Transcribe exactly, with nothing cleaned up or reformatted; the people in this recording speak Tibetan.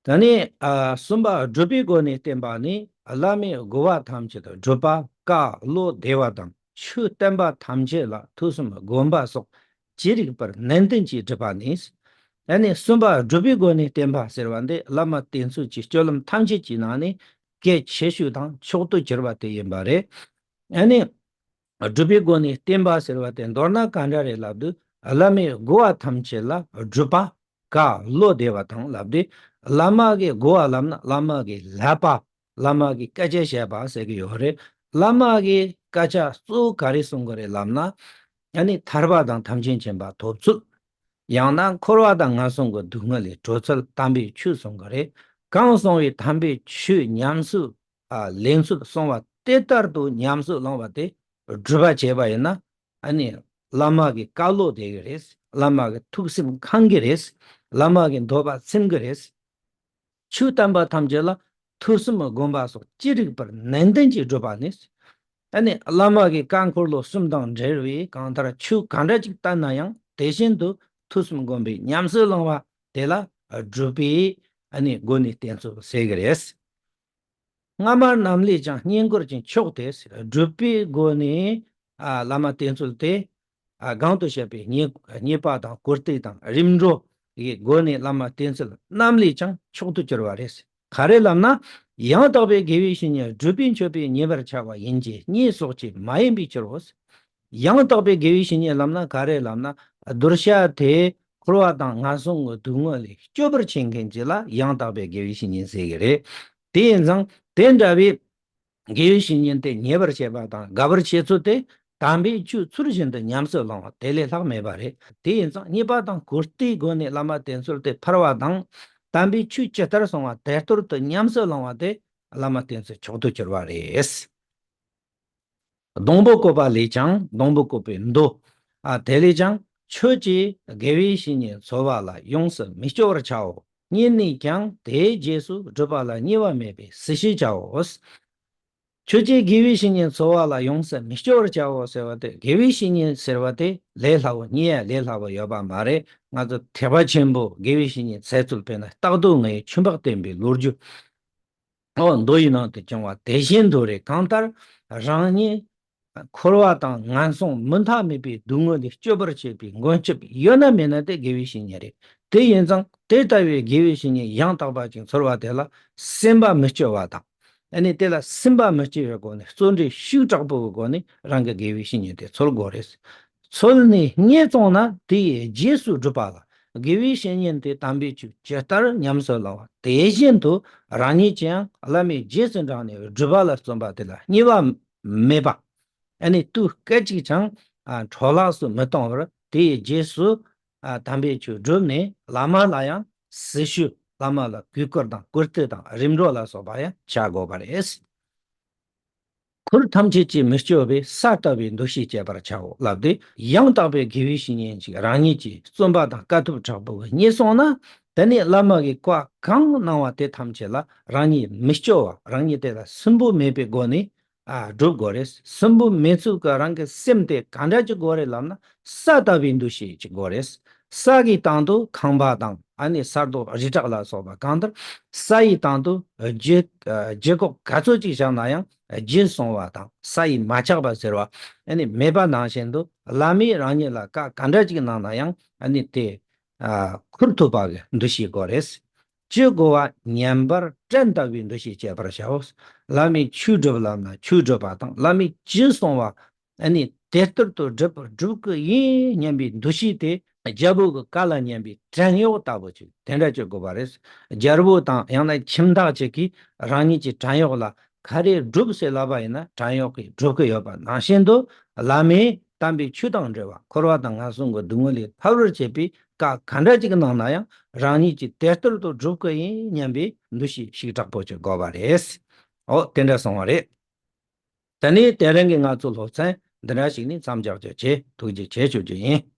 ད་ནི་ཨ་གསུམ་པ་སྒྲུབ་པའི་སྒོ་ནས་བསྟན་པ་ནི། བླ་མས་བསྒོ་བ་ཐམས་ཅད་སྒྲུབ་པ། བཀའ་སློབ་བདེ་བ་དང་། ཆོས་བསྟན་པ་ཐམས་ཅད་ལ་ཐོས་བསམ་སྒོམ་པ་སོགས་ཅི་རིགས་པར་ནན་ཏན་གྱིས་སྒྲུབ་པ་ནི། ཨ་ནི་གསུམ་པ་སྒྲུབ་པའི་སྒོ་ནས་བསྟན་པ་ཟེར་བ་འདི་བླ་མ་བསྟེན་ཚུལ་གྱི་སྤྱོད་ལམ་ཐམས་ཅད་ཀྱི་ནང་ནས་གལ་ཆེ་ཤོས་དང་མཆོག་ཏུ་གྱུར་པ་དེ་ཡིན་པ་རེད། ཨ་ནི་སྒྲུབ་པའི་སྒོ་ནས་བསྟན་པ་ཟེར་བ་དེ་མདོར་ན་ག་འདྲ་རེད་ལབ་དུས། བླ་མས་བསྒོ་བ་ཐམས་ཅད་ལ་སྒྲུབ་པ། བཀའ་སློབ་བདེ་བ་དང་ལབ་དུས། བླ་མ་གིས་བསྒོ་བ་ལབ་ན་བླ་མ་གིས་བསླབ་པ། བླ་མ་གིས་སྐད་ཆ་བཤད་པ་ཟེར་གྱི་ཡོད་རེད། བླ་མ་གིས་སྐད་ཆ་གཙོ་བོ་ག་རེ་གསུང་གི་རེད་ལབ་ན། ཨ་ནི་ཐར་པ་དང་ཐམས་ཅད་མཁྱེན་པ་ཐོབ་ཚུལ། ཡང་ན་འཁོར་བ་དང་ངན་སོང་གི་སྡུག་བསྔལ་ལས་གྲོལ་ཚུལ་དམ་པའི་ཆོས་གསུང་གི་རེད། གང་གསུང་བའི་དམ་པའི་ཆོས་ཉམས་སུ་ཨ་ལེན་ཚུལ་གསུང་བ་དེ་ལྟར་དུ་ཉམས་སུ་བླང་བ་དེ་སྒྲུབ་པ་བྱས་པ་ཡིན་ན། ཨ་ནི་བླ་མ་གི་བཀའ་སློབ་བདེ་གི་རེད། བླ་མ་གི་ཐུགས་སེམས་ཁེངས་གི་རེད། བླ་མ་གི་འདོད་པ་ཚིམ་གི་རེད། ཆོས་བསྟན་པ་ཐམས་ཅད་ལ་ཐོས་བསམ་སྒོམ་པ་སོགས་ཅི་རིགས་པར་ནན་ཏན་གྱིས་སྒྲུབ་པ་ནི། ཨ་ནི་བླ་མ་གི་བཀའ་འཁོར་ལོ་གསུམ་དང་འབྲེལ་བའི་གང་ལྟར་ཆོས་གང་འདྲ་ཅིག་བསྟན་ན་ཡང་དེ་བཞིན་དུ་ཐོས་བསམ་སྒོམ་པའི་ཉམས་སུ་བླང་བ་དེ་ལ་སྒྲུབ་པའི་ཨ་ནི་སྒོ་ནས་བསྟེན་ཚུལ་ཟེར་གི་རེད། སྔ་མ་རྣམས་ལས་ཀྱང་བསྙེན་བཀུར་གྱི་མཆོག་སྟེ། སྒྲུབ་པའི་སྒོ་ནས་ཨ་བླ་མ་བསྟེན་ཚུལ་དེ། ཨ་གོང་དུ་བཤད་པའི་བསྙེན་བསྙེན་པ་དང་བཀུར་སྟི་དང་རིམ་གྲོ་ཡི་སྒོ་ནས་བླ་མ་བསྟེན་ཚུལ་རྣམས་ལས་ཀྱང་མཆོག་ཏུ་གྱུར་པ་རེད། ག་རེ་ལབ་ན། ཡང་དག་པའི་དགེ་བའི་བཤེས་གཉེན་སྒྲུབ་པས་མཆོད་པས་མཉེས་པར་བྱ་བ་ཡིན་གྱི་སྙེད་སོགས་ཀྱིས་མ་ཡིན་པའི་ཕྱིར་རོ། ཡང་དག་པའི་དགེ་བའི་བཤེས་གཉེན་ལབ་ན་ག་རེ་ལབ་ན། གདུལ་བྱ་དེ་འཁོར་བ་དང་ངན་སོང་གི་སྡུག་བསྔལ་ལས་སྐྱོབ་པར་བྱེད་མཁན་ཅིག་ལ་ཡང་དག་པའི་དགེ་བའི་བཤེས་གཉེན་ཟེར་གྱི་རེད། དེ་ཡིན་ཙང་དེ་འདྲ་བའི་དགེ་བའི་བཤེས་གཉེན་དེ་མཉེས་པར་བྱེད་པ་དང་དགའ་བར་བྱེད་ཚུལ་དེ་དམ་པའི་ཆོས་ཚུལ་བཞིན་དུ་ཉམས་སུ་བླང་བ་དེ་ལས་ལྷག་མེད་པ་རེད། དེ་ཡིན་ཙང་བསྙེན་པ་དང་བཀུར་སྟིའི་སྒོ་ནས་བླ་མ་བསྟེན་ཚུལ་དེ་ཕར་བ་དང་། དམ་པའི་ཆོས་ཇི་ལྟར་གསུངས་པ་དེ་ལྟར་དུ་ཉམས་སུ་བླང་བ་དེ་བླ་མ་བསྟེན་ཚུལ་མཆོག་ཏུ་གྱུར་པ་རེད། སྡོང་པོ་བཀོད་པ་ལས་ཀྱང་། སྡོང་པོ་བཀོད་པའི་མདོ། ཨ་དེ་ལས་ཀྱང་ཁྱོད་ཀྱིས་དགེ་བའི་བཤེས་གཉེན་འཚོལ་བ་ལ་ཡོངས་སུ་མི་སྐྱོ་བར་བྱའོ། བསྙེན་ནས་ཀྱང་དེའི་རྗེས་སུ་སྒྲུབ་པ་ལ་བསྙེལ་བ་མེད་པའི་སྲི་ཞུ་བྱའོ། ཁྱོད་ཀྱིས་དགེ་བའི་བཤེས་གཉེན་འཚོལ་བ་ལ་ཡོངས་སུ་མི་སྐྱོ་བར་བྱའོ་ཟེར་བ་དེ། དགེ་བའི་བཤེས་གཉེན་ཟེར་བ་དེ་ལས་སླ་བོ་རྙེད་ཡ་ལས་སླ་བོ་ཡོད་པ་མ་རེད། ང་ཚོ་ཐེག་པ་ཆེན་པོ་དགེ་བའི་བཤེས་གཉེན་འཚོལ་ཚུལ་དཔེར་ན་རྟག་ཏུ་ངེས་པའི་ཆོས་འཕགས་བསྟན་པའི་ལོ་རྒྱུས། ཨོ་མདོ་ཡི་ནང་དུ་བྱུང་བ་དེ་བཞིན་དུ་རེད། གང་ལྟར་རང་ཉིད་འཁོར་བ་དང་ངན་སོང་མུ་མཐའ་མེད་པའི་སྡུག་བསྔལ་ལས་སྐྱོབ་པར་བྱེད་པའི་མགོན་སྐྱབས་ཡོད་ན་མེད་ན་དེ་དགེ་བའི་བཤེས་གཉེན་རེད། དེ་ཡིན་ཙང་དེ་ལྟ་བུའི་དགེ་བའི་བཤེས་གཉེན་ཡང་དག་པ་ཅིག་འཚོལ་བ་དེ་ལ་སེམས་པ་མི་སྐྱོ་བ་དང་། ཨ་ནི་དེ་ལ་སེམས་པ་མི་སྐྱོ་བའི་སྒོ་ནས་བརྩོན་འགྲུས་ཤུགས་དྲག་པོའི་སྒོ་ནས་རང་གི་དགེ་བའི་བཤེས་གཉེན་དེ་འཚོལ་དགོས་རེད། འཚོལ་ནས་རྙེད་སོང་ན་དེའི་རྗེས་སུ་སྒྲུབ་པ་ལ། དགེ་བའི་བཤེས་གཉེན་དེ་དམ་པའི་ཆོས་ཇི་ལྟར་ཉམས་སུ་བླང་བ་དེ་བཞིན་དུ་རང་ཉིད་ཀྱིས་ཡང་བླ་མའི་རྗེས་སུ་འབྲངས་ནས་སྒྲུབ་པ་ལ་བརྩོན་པ་དེ་ལ་བསྙེལ་བ་མེད་པ། ཨ་ནི་དུས་སྐད་ཅིག་ཀྱང་ཨ་འཕྲོ་བརླག་སུ་མི་གཏོང་བར་དེའི་རྗེས་སུ་ཨ་དམ་པའི་ཆོས་བསྒྲུབས་ནས་བླ་མ་ལ་ཡང་སྲི་ཞུ། བླ་མ་ལ་གུས་བཀུར་དང་བཀུར་སྟི་དང་རིམ་གྲོ་ལ་སོགས་པ་ཡང་བྱ་དགོས་པ་རེད། འཁོར་ཐམས་ཅད་ཀྱིས་མི་སྐྱོ་བའི་ས་ལྟ་བུའི་འདུ་ཤེས་བསྐྱེད་པར་བྱའོ་ལབ་སྟེ། ཡང་དག་པའི་དགེ་བའི་བཤེས་གཉེན་ཞིག་རང་ཉིད་ཀྱིས་བརྩོན་པ་དང་དཀའ་ཐུབ་དྲག་པོས་རྙེད་སོང་ན། དེ་ནས་བླ་མ་གིས་བཀའ་གང་གནང་བ་དེ་ཐམས་ཅད་ལ་རང་ཉིད་མི་སྐྱོ་བ། རང་ཉིད་དེ་ལ་སུན་པོ་མེད་པའི་སྒོ་ནས་ཨ་སྒྲུབ་དགོས་རེད། སུན་པོ་མེད་ཚུལ་གྱི་རང་གི་སེམས་དེ་ག་འདྲ་ཅིག་དགོས་རེད་ལབ་ན། ས་ལྟ་བུའི་འདུ་ཤེས་ཅིག་དགོས་རེད། ས་གི་སྟེང་དུ་ཁང་པ་དང་ཨ་ནི་ས་རྡོ་རི་བྲག་ལ་སོགས་པ། གང་ལྟར་ས་ཡི་སྟེང་དུ་རྒྱུ་རྒྱུ་གོག་ག་ཚོད་ཅིག་བཞག་ན་ཡང་རྒྱུ་སོང་བ་དང་ས་ཡིས་མ་ཆག་པ་ཟེར་བ་ཨ་ནི་མེད་པ་ནང་བཞིན་དུ། བླ་མས་རང་ཉིད་ལ་བཀའ་ག་འདྲ་ཅིག་གནང་ན་ཡང་ཨ་ནི་དེ་ཨ་འཁུར་ཐུབ་པ་གི་འདུ་ཤེས་དགོས་རེད། ཅི་བསྒོ་བ་ཉན་པར་བྲན་ལྟ་བུའི་འདུ་ཤེས་བསྐྱེད་པར་བྱའོ། བླ་མས་ཆོས་སྒྲུབ་ལབ་ན་ཆོས་སྒྲུབ་པ་དང་། བླ་མས་ཅི་གསུང་བ་ཨ་ནི་དེ་ལྟར་དུ་སྒྲུབ་སྒྲུབ་ཀྱི་ཡིན་སྙམ་པའི་འདུ་ཤེས་དེ། རྒྱལ་པོ་གི་བཀའ་ལ་ཉན་པའི་བྲན་གཡོག་ལྟ་བུ་ཅིག་དེ་འདྲ་བྱེད་དགོས་པ་རེད། རྒྱལ་པོ་དང་ཡང་ན་ཁྱིམ་བདག་ཅིག་གིས་རང་ཉིད་ཀྱི་བྲན་གཡོག་ལ་ག་རེ་སྒྲུབ་ཟེར་ལབ་པ་ཡིན་ན། བྲན་གཡོག་གིས་སྒྲུབ་ཀྱི་ཡོད་པ་ནང་བཞིན་དུ། བླ་མས་དམ་པའི་ཆོས་དང་འབྲེལ་བ། འཁོར་བ་དང་ངན་སོང་གི་སྡུག་བསྔལ་ལས་ཐར་བར་བྱེད་པའི་བཀའ་ག་འདྲ་ཅིག་གནང་ན་ཡང་རང་ཉིད་ཀྱིས་དེ་ལྟར་དུ་སྒྲུབ་ཀྱི་ཡིན་སྙམ་པའི་འདུ་ཤེས་ཤུགས་དྲག་པོ་ཅིག་དགོས་པ་རེད། འོ་དེ་འདྲ་གསུངས་པ་རེད། དེ་ནས་དེ་རིང་གི་ང་ཚོའི་སློབ་ཚན་འདི་འདྲ་ཞིག་ནས་མཚམས་འཇོག་རྒྱུ་བྱེད། ཐུགས་རྗེ་ཆེ་ཞུ་རྒྱུ་ཡིན།